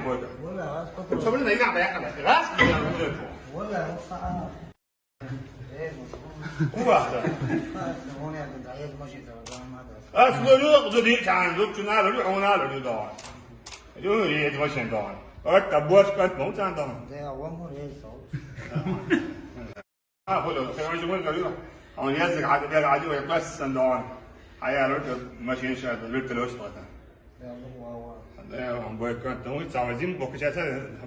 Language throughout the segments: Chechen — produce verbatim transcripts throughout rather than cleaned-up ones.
Собрина, ина бяхана. Раз, ина бяхана. Ху вахта. Ас лору, лору, чан, лору, чуна, лору, она, лору, да. Лору, е, два, семь, да. Ат, табуас, кат, ну, чан, да. А, худу, короче, мы говорим, он язык, а, я, а, я, я, я, я, машин, сейчас, лору, лору, что-то. Да, он будет, кат, ну, и целый день, бок, сейчас,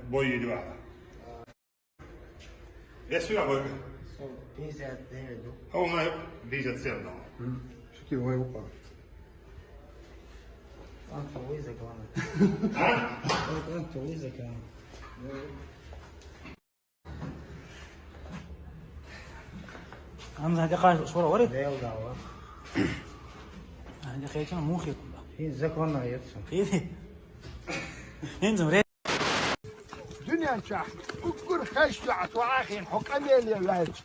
бой, едва. Вес у меня был? Пятьдесят девять. А у меня пятьдесят семь, да. Что ты, ой, упал? Там твой закон. А? Там твой закон. Ам, надо каш, шура, вари? Дел, да, ва. Надо кайчан мухи. Хи закон на яцу. Хи. Хин зумре. Дуьнен чохь уггар хезчохь со Ӏахийна хьо къамеле ваьлча,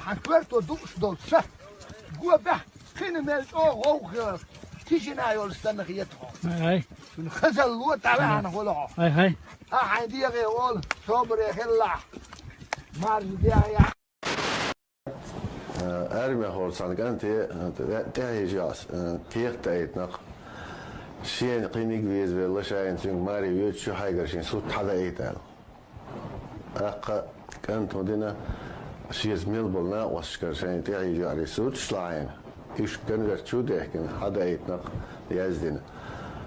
хьан коьрто дууш долу са, го баьхна, кхина мел чӀогӀа гӀовгӀа хиларх, тижина йолуш санна хета хьо. Ай, ай. Цуьнан хазалло дӀаваьхьана хуьлу хьо. Ай, ай. Хьан хьайн дегӀе олу, собаре хилалахь. Маржа дегӀе яхь. Армехь волчу цхьана кӀанте, э, тӀаьхье жоьс, э, кехат даийтинарх. Шена кхин мега везавелла, шайна цуьнга маре йоьдуш ю хьайгара шен сурт хьадаийта аьлла. ТӀаккха кӀанта хӀун дина, шеца мел болу накъосташкара шайна тӀаьхье жоьрий сурташ лаьцна, уьш конверт чу а дехкина, хьадаийтинарх яздина.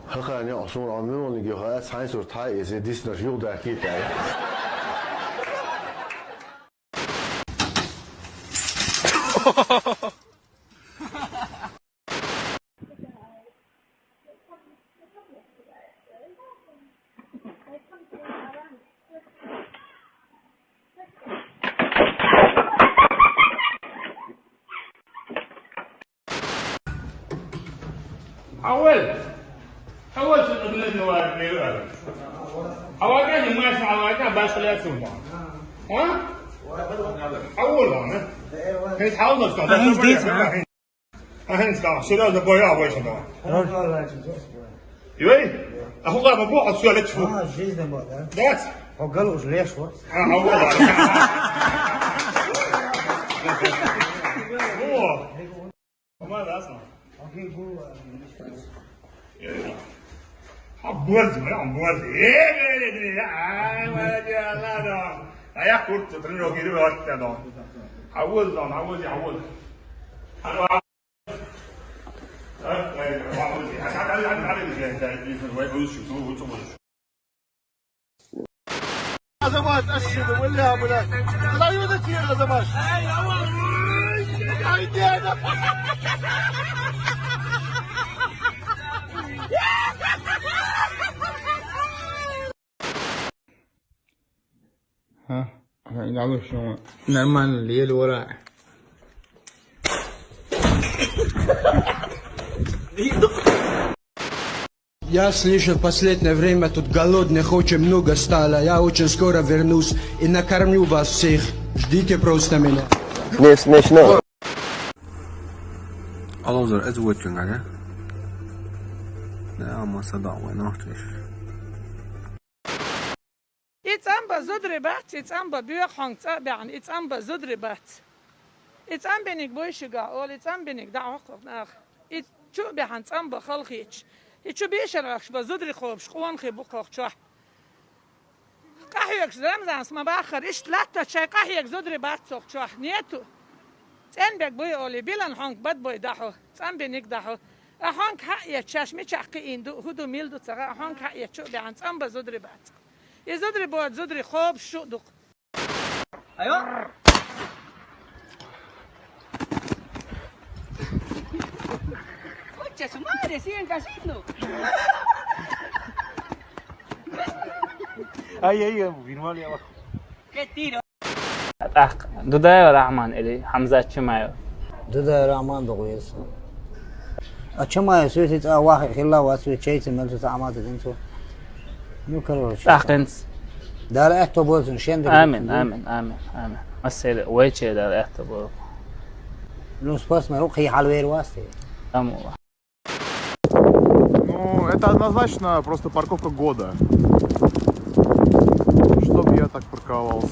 ХӀокхарна юкъахь суна хьо муьлханиг ю хаьа, хьайн сурт хьа а эций, диснарш юхадахкийта аьлла. Хьан вай? Хьан вай шуна гуллина вара мера? Хьан вай кӀант, ма шуна хьан вай кӀант, башха лаьцна ма. А? Хьан вай лана? Хьан вай лана? Хьан вай лана? Ахин стал, серьёзно, бой, а, бой, что? Юй? А худа, бо, а всё, лечу. А, жизнь, да? Да. Хо гал уж леш, вот. А, а, вот. О. Помада, а, сам? А, боже мой, а, боже. Э, э, э, э, а, молодец, ладно. А я куртку тренировки, ребят, да. А вот он, а вот, а вот. Азамат, ашшида, валла, блядь. Куда идёт, Азамат? Ай, деда. А? Ай, нормально, шо? Нормально, еле ура. Я слышал, последнее время тут голодных очень много стало. Я очень скоро вернусь и накормлю вас всех. Ждите просто меня. Не смешно. Алло, зор, это вот кем, да? Да, мы садом, вы нахуй. И цӀан бан зударий бац, и цӀан бан боьха хьонг цӀа а баьхна, и цӀан бан зударий бац. И цӀан биниг буй шуьга, олу, и цӀан биниг дӀахьокху наха. И чу а баьхна цӀан бан халахеташ. И чу бийшарахаш бан зударий кхобуш къонахий бу кхох чохь. Къахьоьгуш Рамзанс ма баххара, иштта латтачу шайн къахьега зударий бац цох чохь. Нету. ЦӀенбег буй олий, билан хьонг бад буй дахьо, цӀан биниг дахьо. А хьонг хьаъ ечу, шаьш мичахь кхиийна ду, хӀун ду, мила ду ца хаьа, а хьонг хьаъ ечу а баьхна, цӀан бан зударий бац. И зударий бода зударий кхобуш шу а ду-кх. Айо! Кучча су маре сиен кашину. Ай, ай, ай, вирмал ява. Кеттиро. ТӀаккха Дудаев Рахьман или Хьамзат Чимаев? Дудаев Рахьман ду веза. А Чимаев соьца цӀа вахе хилла вац, вай чайца мел цу цӀа Ӏамата дина цо. Ну, короче. ТӀаккха хӀинца. Дала аьтто бойла цунна шен дерг. Амин, амин, амин, амин. Массеран вай чай Дала аьтто бойла. Ну, спортсмен, кхин хьалавер вац те. Амма. Ну, это однозначно просто парковка года. Так парковался.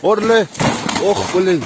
Орле. Ох, блин.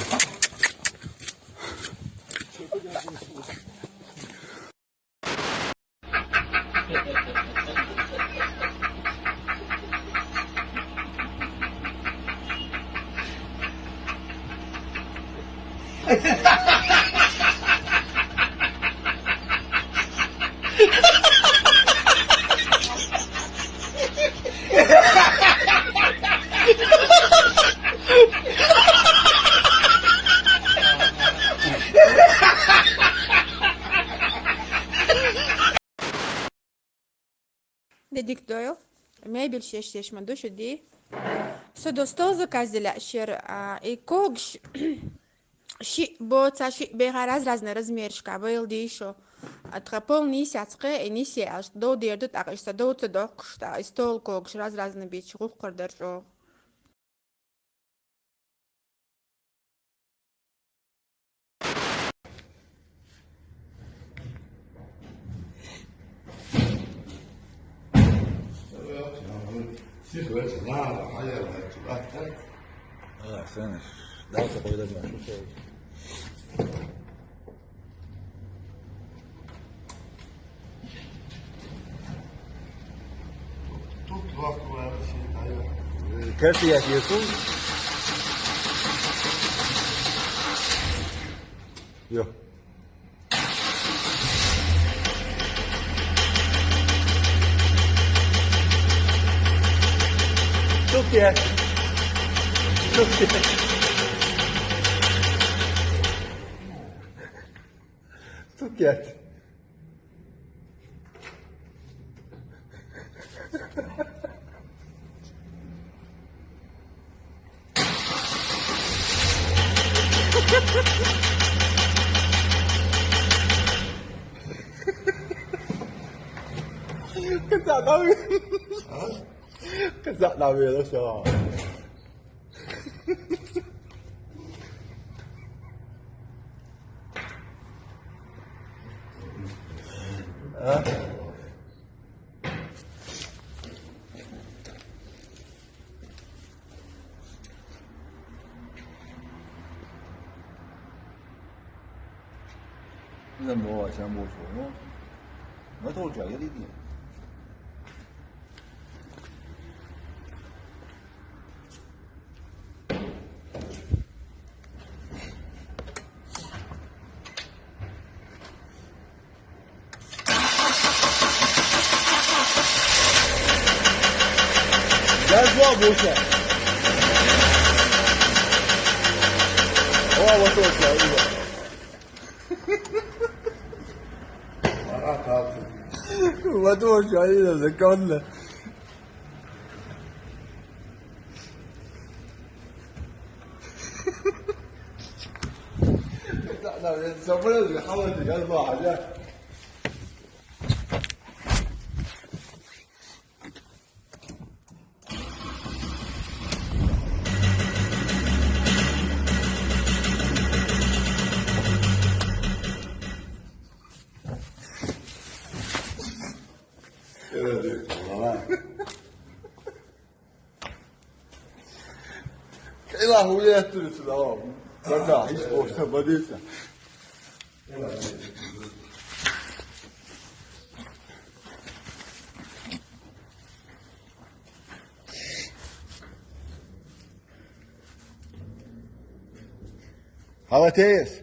Дедик дойл, мебель шеш шеш ма ду шуди. Со достал заказ дилаьшер, а, и когаш ши боца, ши бега раз-разный размершка, бейл дишо. А тха пол нисяцкъе, и нисяш, дов дерду, так и са дов ца дохкшта, и стол когаш раз-разный бич, гухкар дарчо. Тут два квадрата, семь, да, я. Э, карта я съездил. Ё. Тут пять. Тут пять. Тут пять. Кыза, да? А? Кыза, да, вы, да, всё. А? Ина мо ва чан бошо, мо? Ма то ча, я дидим. Gel bu abi, boş ver. O havası boş ver, iyi bak. Bana kalsın. Havası boş ver, iyi de, kanlı. لا، لا، صبرت، حاولت، قال واحد. Ela huye tursun, tamam. Bak ha, hiç boşta badıysa. Hava tez.